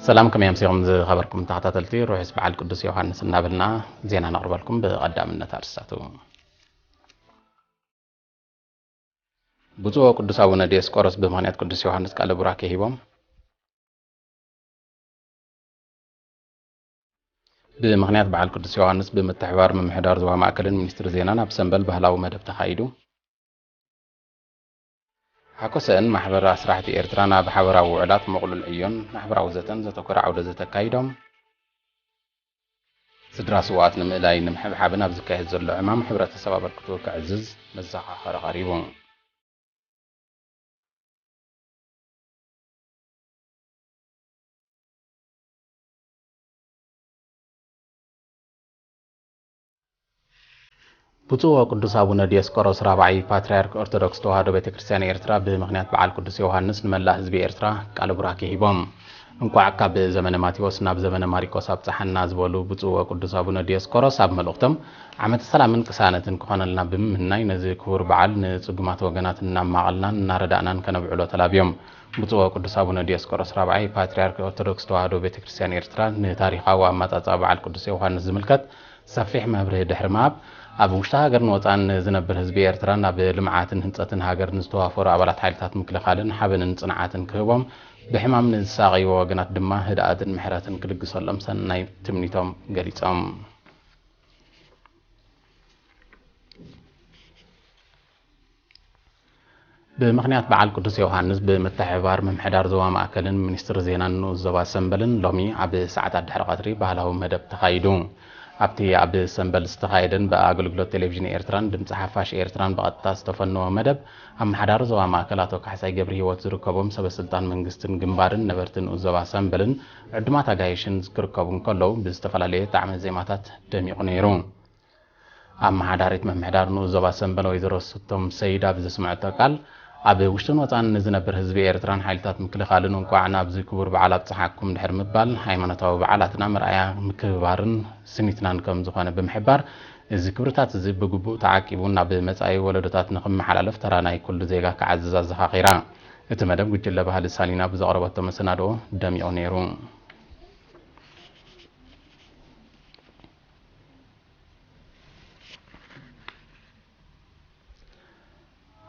ሰላም፣ ከመይ ኣምሲኹም ዝኸበርኩም ተኸታተልቲ ርሑስ በዓል ቅዱስ ዮሃንስ እናበልና ዜና ነቕርበልኩም። ብቐዳምነት ኣርስታቱ። ብፁዕ ወቅዱስ ኣቡነ ዲዮስቆሮስ ብምኽንያት ቅዱስ ዮሃንስ ቃለ ቡራኬ ሂቦም። ብምኽንያት በዓል ቅዱስ ዮሃንስ ብምትሕባር ምምሕዳር ዞባ ማእከልን ሚኒስትሪ ዜናን ኣብ ሰምበል ባህላዊ መደብ ተኻይዱ። ሓኮሰን ማሕበር ኣስራሕቲ ኤርትራን ኣብ ሓበራዊ ውዕላት ምቕሉል ዕዮን ማሕበራዊ ዘተን ዘተኮረ ዓውደ ዘተ ኣካይዶም። ስድራ ስውኣት ንምእላይ ንምሕብሓብን ኣብ ዝካየድ ዘሎ ዕማም ሕብረተሰብ ኣበርክቶ ከዕዝዝ መዘኻኸሪ ቀሪቡ። ብፁዕ ወቅዱስ ኣቡነ ዲዮስቆሮስ ራብዓይ ፓትርያርክ ኦርቶዶክስ ተዋህዶ ቤተ ክርስቲያን ኤርትራ ብምኽንያት በዓል ቅዱስ ዮሃንስ ንመላእ ህዝቢ ኤርትራ ቃለ ቡራኬ ሂቦም። እንቋዕ ካብ ዘመነ ማቴዎስ ናብ ዘመነ ማሪቆስ ኣብጽሓና ዝበሉ ብፁዕ ወቅዱስ ኣቡነ ዲዮስቆሮስ ኣብ መልእኽቶም ዓመተ ሰላምን ቅሳነትን ክኾነልና ብምምናይ ነዚ ክቡር በዓል ንጽጉማት ወገናት እናማቐልናን እናረዳእናን ከነብዕሎ ተላብዮም። ብፁዕ ወቅዱስ ኣቡነ ዲዮስቆሮስ ራብዓይ ፓትርያርክ ኦርቶዶክስ ተዋህዶ ቤተ ክርስቲያን ኤርትራ ንታሪኻዊ ኣመጻጽኣ በዓል ቅዱስ ዮሃንስ ዝምልከት ሰፊሕ መብርሂ ድሕሪ ምሃብ፣ ኣብ ውሽጢ ሃገርን ወጻእን ንዝነብር ህዝቢ ኤርትራ ናብ ልምዓትን ህንጸትን ሃገር ንዝተዋፈሩ ኣባላት ሓይልታት ምክልኻልን ሓበንን ጽንዓትን ክህቦም፣ ብሕማም ንዝሳቐይዎ ወገናት ድማ ህድኣትን ምሕረትን ክልግሰሎም ሰናይ ትምኒቶም ገሊጾም። ብምኽንያት በዓል ቅዱስ ዮሃንስ ብምትሕብባር ምምሕዳር ዞባ ማእከልን ሚኒስትሪ ዜናን ንኡስ ዞባ ሰምበልን ሎሚ ኣብ ሰዓታት ድሕሪ ቀትሪ ባህላዊ መደብ ተኻይዱ። ኣብቲ ኣብ ሰምበል ዝተኻየደን ብኣገልግሎት ቴሌቪዥን ኤርትራን ድምፂ ሓፋሽ ኤርትራን ብቐጥታ ዝተፈነወ መደብ፣ ኣመሓዳሪ ዞባ ማእከል ኣቶ ካሕሳይ ገብረሂወት ዝርከቦም ሰበ ስልጣን መንግስትን ግንባርን ነበርቲ ንኡስ ዞባ ሰምበልን ዕዱማት ኣጋይሽን ክርከቡ እንከለዉ ብዝተፈላለየ ጣዕመ ዜማታት ደሚቑ ነይሩ። ኣመሓዳሪት ምምሕዳር ንኡስ ዞባ ሰምበል ወይዘሮ ስቶም ሰይድ ኣብ ዘስምዐቶ ቃል፣ ኣብ ውሽጥን ወጻእን ንዝነብር ህዝቢ ኤርትራን ሓይልታት ምክልኻልን እንቋዕ ናብዚ ክቡር በዓል ኣብጽሓኩም ድሕሪ ምባል፣ ሃይማኖታዊ በዓላትና መርኣያ ምክብባርን ስኒትናን ከም ዝኾነ ብምሕባር፣ እዚ ክብርታት እዚ ብግቡእ ተዓቂቡ ናብ መጻኢ ወለዶታት ንኽመሓላለፍ ተራ ናይ ኩሉ ዜጋ ክዓዝዝ ኣዘኻኺራ። እቲ መደብ ጉጅለ ባህሊ ሳሊና ብዘቕረበቶ መሰናድኦ ደሚቑ ነይሩ።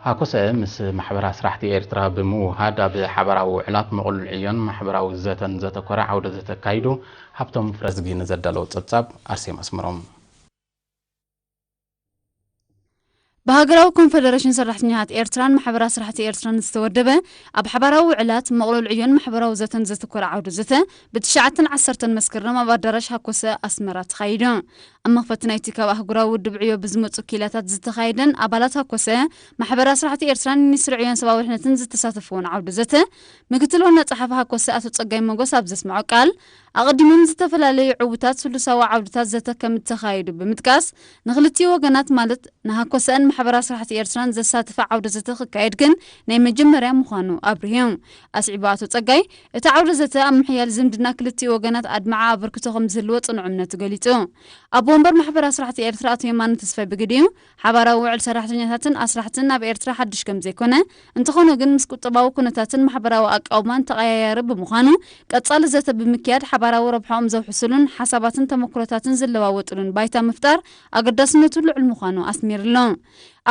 ሃኮሰ ምስ ማሕበር ኣስራሕቲ ኤርትራ ብምውሃድ ኣብ ሓበራዊ ውዕላት ምቕሉል ዕዮን ማሕበራዊ ዘተን ዘተኮረ ዓውደ ዘተ ኣካይዱ። ሃብቶም ፍረዝጊ ንዘዳለዎ ጸብጻብ ኣርሴማ ኣስመሮም። ብሃገራዊ ኮንፈደሬሽን ሰራሕተኛታት ኤርትራን ማሕበራት ስራሕቲ ኤርትራን ዝተወደበ ኣብ ሓባራዊ ውዕላት፣ ምቕሉል ዕዮን ማሕበራዊ ዘተን ዘተኮረ ዓውደ ዘተ ብትሽዓተን ዓሰርተን መስከረም ኣብ ኣዳራሽ ሃኮሰ ኣስመራ ተኻይዱ። ኣብ መኽፈቲ ናይቲ ካብ ኣህጉራዊ ውድብ ዕዮ ብዝመጹ ክኢላታት ዝተኻየደን ኣባላት ሃኮሰ፣ ማሕበራት ስራሕቲ ኤርትራን ሚኒስትሪ ዕዮን ሰብኣዊ ድሕነትን ዝተሳተፍዎን ዓውደ ዘተ፣ ምክትል ዋና ጸሓፊ ሃኮሰ ኣቶ ጸጋይ ሞጎስ ኣብ ዘስምዖ ቃል፣ ኣቐዲሞም ዝተፈላለዩ ዕዉታት ስሉሳዊ ዓውድታት ዘተ ከም እተኻየዱ ብምጥቃስ፣ ንኽልቲኡ ወገናት ማለት ንሃኮሰን ማሕበራት ስራሕቲ ኤርትራን ዘሳተፈ ዓውደ ዘተ ክካየድ ግን ናይ መጀመርያ ምዃኑ ኣብሪሁ። ኣስዒቡ ኣቶ ጸጋይ፣ እቲ ዓውደ ዘተ ኣብ ምሕያል ዝምድና ክልቲኡ ወገናት ኣድማዒ ኣበርክቶ ከም ዝህልዎ ጽኑዕ እምነቱ ገሊጹ። ኣቦ ወንበር ማሕበራት ስራሕቲ ኤርትራ ኣቶ የማነ ተስፋይ ብግዲኡ፣ ሓባራዊ ውዕል ሰራሕተኛታትን ኣስራሕትን ናብ ኤርትራ ሓድሽ ከም ዘይኮነ፣ እንተኾነ ግን ምስ ቁጠባዊ ኩነታትን ማሕበራዊ ኣቃውማን ተቐያያሪ ብምዃኑ፣ ቀጻሊ ዘተ ብምክያድ ሓባራዊ ረብሓኦም ዘውሕስሉን ሓሳባትን ተመክሮታትን ዝለዋወጥሉን ባይታ ምፍጣር ኣገዳስነቱ ልዑል ምዃኑ ኣስሚርሉ።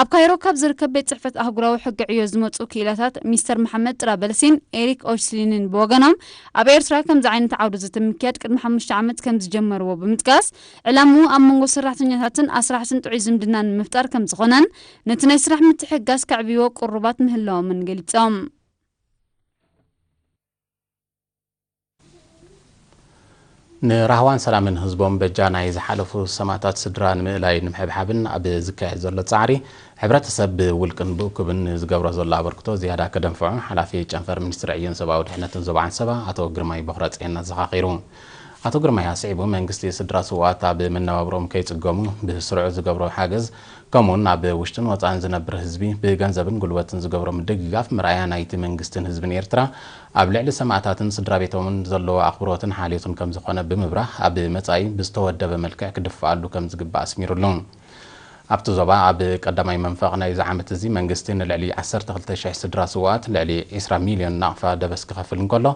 ኣብ ካይሮ ካብ ዝርከብ ቤት ጽሕፈት ኣህጉራዊ ሕጊ ዕዮ ዝመጹ ክኢላታት ሚስተር መሓመድ ጥራበልሲን ኤሪክ ኦችስሊንን ብወገኖም፣ ኣብ ኤርትራ ከምዚ ዓይነት ዓውደ ዘተ ምክያድ ቅድሚ ሓሙሽተ ዓመት ከም ዝጀመርዎ ብምጥቃስ፣ ዕላምኡ ኣብ መንጎ ሰራሕተኛታትን ኣስራሕትን ጥዑይ ዝምድና ንምፍጣር ከም ዝኾነን፣ ነቲ ናይ ስራሕ ምትሕግጋዝ ከዕብይዎ ቅሩባት ምህላዎምን ገሊጾም። ንራህዋን ሰላምን ህዝቦም በጃ ናይ ዝሓለፉ ሰማእታት ስድራ ንምእላይ ንምሕብሓብን ኣብ ዝካየድ ዘሎ ጻዕሪ፣ ሕብረተሰብ ብውልቅን ብእኩብን ንዝገብሮ ዘሎ ኣበርክቶ ዝያዳ ከደንፍዖ ሓላፊ ጨንፈር ሚኒስትሪ ዕዮን ሰብኣዊ ድሕነትን ዞባ ዓንሰባ ኣቶ ግርማይ በኹረጽዮን ኣዘኻኺሩ። ኣቶ ግርማይ ኣስዒቡ፣ መንግስቲ ስድራ ስውኣት ኣብ መነባብሮኦም ከይጽገሙ ብስሩዕ ዝገብሮ ሓገዝ፣ ከምኡውን ኣብ ውሽጥን ወጻእን ዝነብር ህዝቢ ብገንዘብን ጉልበትን ዝገብሮ ምድግጋፍ መርኣያ ናይቲ መንግስትን ህዝብን ኤርትራ ኣብ ልዕሊ ሰማእታትን ስድራ ቤቶምን ዘለዎ ኣኽብሮትን ሓልዮትን ከም ዝኾነ ብምብራህ፣ ኣብ መጻኢ ብዝተወደበ መልክዕ ክድፍኣሉ ከም ዝግባእ ኣስሚሩሉ። ኣብቲ ዞባ ኣብ ቀዳማይ መንፈቕ ናይዚ ዓመት እዚ መንግስቲ ንልዕሊ ዓሰርተ ክልተ ሽሕ ስድራ ስውኣት ልዕሊ ዕስራ ሚልዮን ናቕፋ ደበስ ክኸፍል እንከሎ፣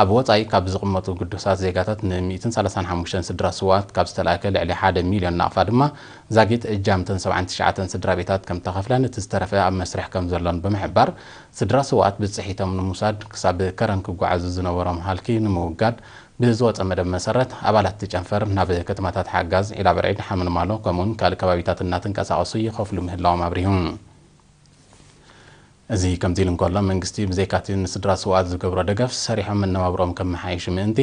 ኣብ ወጻኢ ካብ ዝቕመጡ ግዱሳት ዜጋታት ን ሚእትን ሰላሳን ሓሙሽተን ስድራ ስውኣት ካብ ዝተላእከ ልዕሊ ሓደ ሚልዮን ናቕፋ ድማ ዛጊት እጃምተን ሰብዓን ትሽዓተን ስድራ ቤታት ከም ተኸፍለን እቲ ዝተረፈ ኣብ መስርሕ ከም ዘሎን ብምሕባር፣ ስድራ ስውኣት ብጽሒቶም ንምውሳድ ክሳብ ከረን ክጓዓዙ ዝነበሮም ሃልኪ ንምውጋድ ብዝወጸ መደብ መሰረት ኣባላት እቲ ጨንፈር ናብ ከተማታት ሓጋዝ፣ ዒላበርዒድ፣ ሓመልማሎ ከምኡውን ካልእ ከባቢታት እናተንቀሳቐሱ ይኸፍሉ ምህላዎም ኣብሪሁ። እዚ ከምዚ ኢሉ እንከሎ፣ መንግስቲ ብዘይካቲ ንስድራ ስውኣት ዝገብሮ ደገፍ፣ ሰሪሖም መነባብሮኦም ከመሓይሹ ምእንቲ፣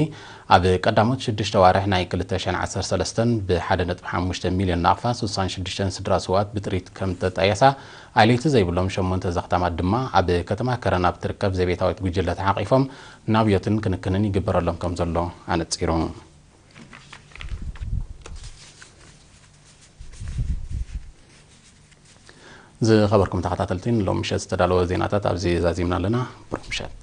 ኣብ ቀዳሞት ሽዱሽተ ዋርሕ ናይ ክልተ ሽሕን ዓሰርተ ሰለስተን ብ ሓደ ነጥቢ ሓሙሽተ ሚልዮን ናቕፋ ሱሳን ሽዱሽተን ስድራ ስውኣት ብጥሪት ከም ተጣየሳ፣ ኣይለይቲ ዘይብሎም ሸሞንተ ዘኽታማት ድማ ኣብ ከተማ ከረን ኣብ ትርከብ ዘቤታዊት ጉጅለ ተሓቒፎም ናብዮትን ክንክንን ይግበረሎም ከም ዘሎ ኣነጺሩ። ዝኸበርኩም ተኸታተልቲ፣ ንሎም ምሸት ዝተዳለወ ዜናታት ኣብዚ ዛዚምና ኣለና። ብሩኽ ምሸት።